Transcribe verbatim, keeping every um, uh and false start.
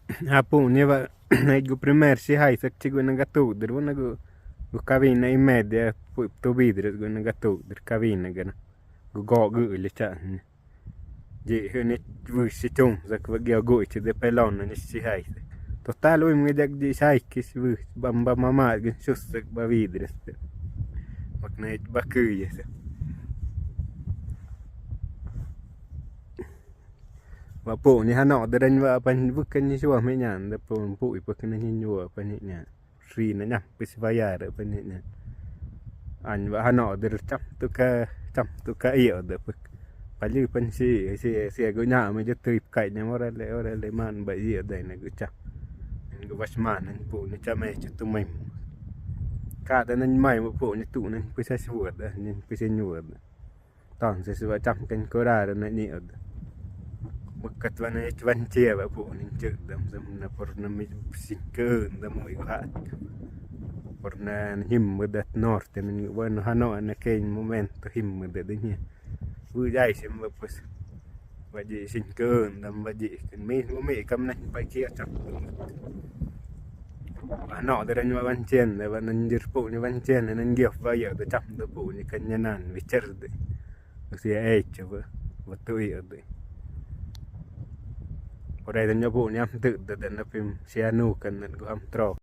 Ja puꞌñi baꞌ, nax gu primer xi jaisak chi guiꞌ na gatuuk dɨr, bo na guꞌ gu cabina y media puiꞌp tu biidras guiꞌ na gatuuk dɨr, cabina gana gu gook ɨꞌlhich jaꞌnni. Dhiꞌ jɨꞌ nich bɨɨx xi chuumsak baꞌ gio guiꞌchɨt ɨp pelon na nix xi jaisak. Total buimgidhak dhiꞌx jaikix bɨɨx, bham bha mamaax guñ sussak bha biidras. Bak na jich bha kɨɨyes. Baꞌ puꞌñi janoꞌ dɨr jañ baꞌ bhañ bɨkañ jix buam jiñ aaꞌndaꞌ, puiꞌ pɨk nañ jiñ buaꞌp jañ jiñ aaꞌ, rii nañ ampɨx ba yaaraꞌp jañ jiñ aaꞌ. Aañ baꞌ janoꞌ dɨr cham tuꞌ ka, cham tuꞌ ka ioꞌdaꞌ pɨk. Palhɨɨp jañ xi iꞌ, sia, sia guñ aꞌmɨi dho tɨip kaiꞌch nam orale, orale maaꞌn bhaiꞌ ioꞌdai na guꞌ cham. Nañ guꞌ bax maat nañ puꞌñi cham eechu tu maim. Kaaꞌ dɨr nañ maimɨ puꞌñi tuꞌ nañ pɨx jax buadaꞌ, nañ pɨx jiñ buadaꞌ. Tonses baꞌ cham kañ kuraaraꞌ nañ ioꞌdaꞌ. Mɨkkat baꞌ na ñich bañ chia baꞌ puꞌñiñ chɨꞌdam, sɨm na por na mi xiñ kɨɨꞌndaꞌ muiꞌ gu jaꞌtkam. Por na jimmɨdat norte nañ guꞌ, bueno, janoꞌ na keeñ momento jimmɨdat iñ jia. Bɨɨx aixim baꞌ pues, baꞌ dhiꞌ xiñ kɨɨꞌndaꞌm baꞌ dhiꞌ kɨꞌn, miꞌ, miꞌ kam nañ paiꞌ kiaꞌ cham tuꞌ mɨt. Baꞌ janoꞌ dɨr jañ baꞌ bañ chiandaꞌ, baꞌ nañ dhɨr puꞌñi bañ chiandaꞌ nañ giop ba ioꞌdaꞌ, cham tuꞌ puꞌñi kañ ñanaan bichardɨi, sia eechu baꞌ, ba tu ioꞌdɨi. Por eso dañ baꞌ puꞌñi jam tɨtdadaꞌ na pim xi ja nuukaꞌn nat guꞌ jam trook.